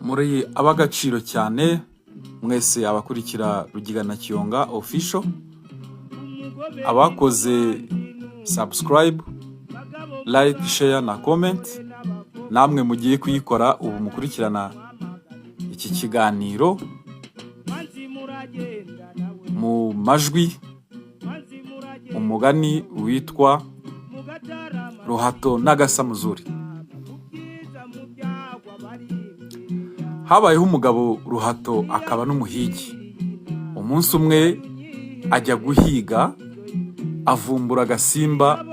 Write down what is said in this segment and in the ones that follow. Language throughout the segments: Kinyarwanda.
Muri ab'agaciro cyane mwese abakurikira Rugigana Kiyonga Official, abakoze subscribe, like, share na comment, namwe mugiye kuyikora ubu mukurikirana iki kiganiro mu majwi. Umugani witwa Ruhato n'Agasamuzuri. Habayeho umugabo Ruhato, akaba n'umuhigi. Umunsi umwe ajya guhiga, avumbura agasimba,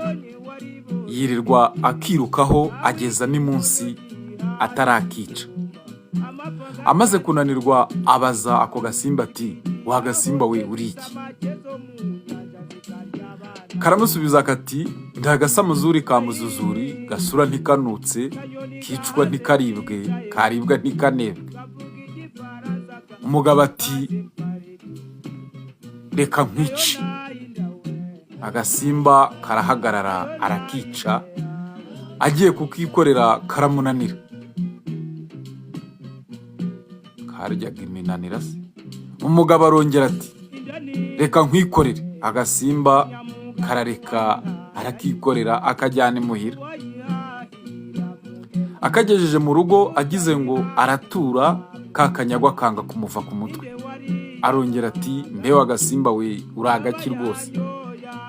yirirwa akirukaho ageza n'imunsi atarakica. Amaze kunanirwa, abaza ako gasimba ati: "Wa gasimba we, uri iki?" Karamusubiza kati: "Ndi agasamuzuri ka muzuzuri, gasura ntikanutse, kicwa ntikaribwe, karibwa ntikanebwe." Umugabo ati: "Reka nkwice." Agasimba karahagarara, arakica. Agiye kukikorera karamunanira. Karyaga iminanira se? Umugabo arongera ati: "Reka nkwikorere." Agasimba karareka, arakikorera, akajyana imuhira. Akagejeje mu rugo, agize ngo aratura, ka kanyagwa kanga kumuva ku mutwe. Arongera ati: "Mbe wa gasimba we, uri agaki rwose?"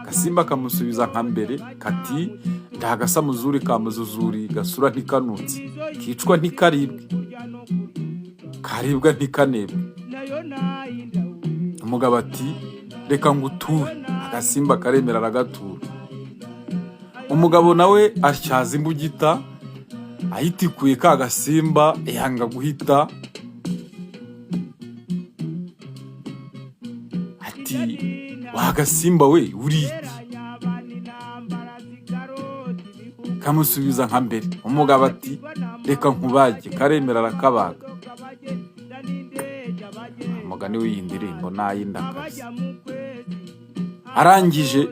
Gasimba kamusubiza nka mbere kati: "Ndi agasamuzuri ka muzuzuri, gasura ntikanutse, kicwa ntikaribwe, karibwa ntikanebwe." Umugabo ati: "Reka nguture." Agasimba karemera, aragatura. Umugabo nawe atyaza imbugita, ayitikuye ka gasimba yanga guhita. Ati: "Wa gasimba we, uri iki?" Kamusubiza nka mbere. Umugabo ati: "Reka nkubage." Karemera, arakabaga. Umugani w'iyi ndirimbo n'ay'indakazi. Arangije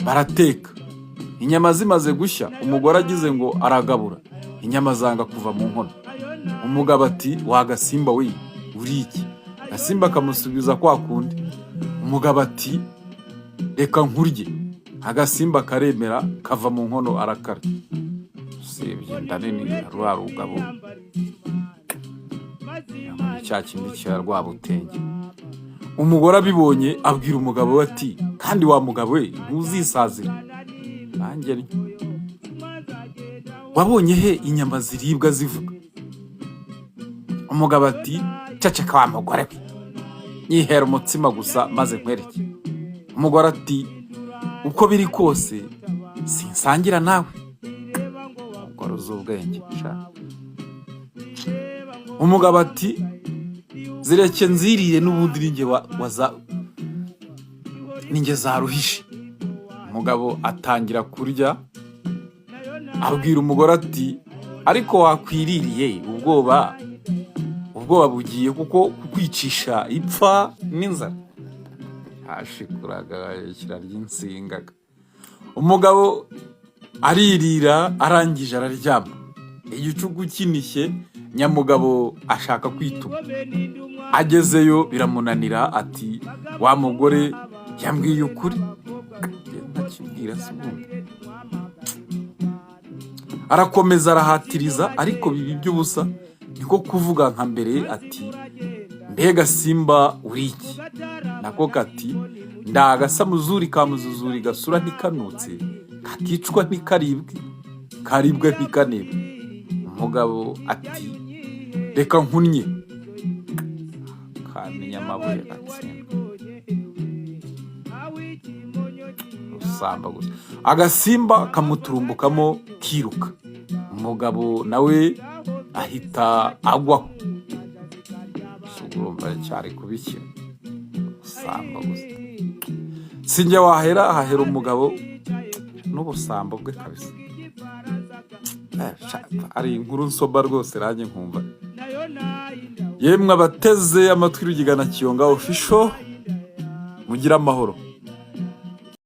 barateka. Inyama zimaze gushya, umugore agize ngo aragabura, inyama zanga kuva mu nkono. Umugabo ati: "Wa gasimba we, uri iki?" Gasimba kamusubiza kwa kundi. Umugabo ati: "Reka nkurye." Agasimba karemera, kava mu nkono, arakarya. Usibye inda nini rwa rugabo, cya kindi cya Rwabutenge. Umugore abibonye abwira umugabo we ati: "Kandi wa mugabo we, ntuzisazira nanjye ntyo. Wabonye he inyama ziribwa zivuga?" Umugabo ati: "Ceceka wa mugore we, nyihera umutsima gusa maze nkwereke." Umugore ati: "Uko biri kose sinsangira nawe." Umugore uzi ubwenge sha. Umugabo ati: "Zireke nzirire, n'ubundi ninjye ninjye zaruhishe." Umugabo atangira kurya, abwira umugore ati: "Ariko wakwiririye, ubwoba bugiye kuko kukwicisha ipfa n'inzara." Hashikuraga kirarya insingaga. Umugabo aririra, arangije araryama. Igicuku kinishye, nyamugabo ashaka kwituma. Agezeyo biramunanira. Ati: "Wa mugore yambwiye ukuri." Ntakibwira se ubundi? Arakomeza arahatiriza, ariko biba iby'ubusa. Niko kuvuga nka mbere ati: "Mbega simba, uri iki?" Nako kati: "Ndagasamuzuri ka muzuzuri, gasura ntikanutse, kakicwa ntikaribwe, karibwa ntikanebwe." Umugabo ati: "Reka nkunnye." Kamenya amabuye atsindwa usamba gusa. Agasimba kamuturumbukamo kiruka, umugabo nawe ahita agwaho. Urumva cyari kubikira usamba gusa. Sinjye wahera, hahera umugabo n'ubusambo bwe kabisa. Ari inkuru nsoma rwose nanjye nkumva. Yemwe abateze amatwi Rugigana Kiyonga Official, mugire amahoro.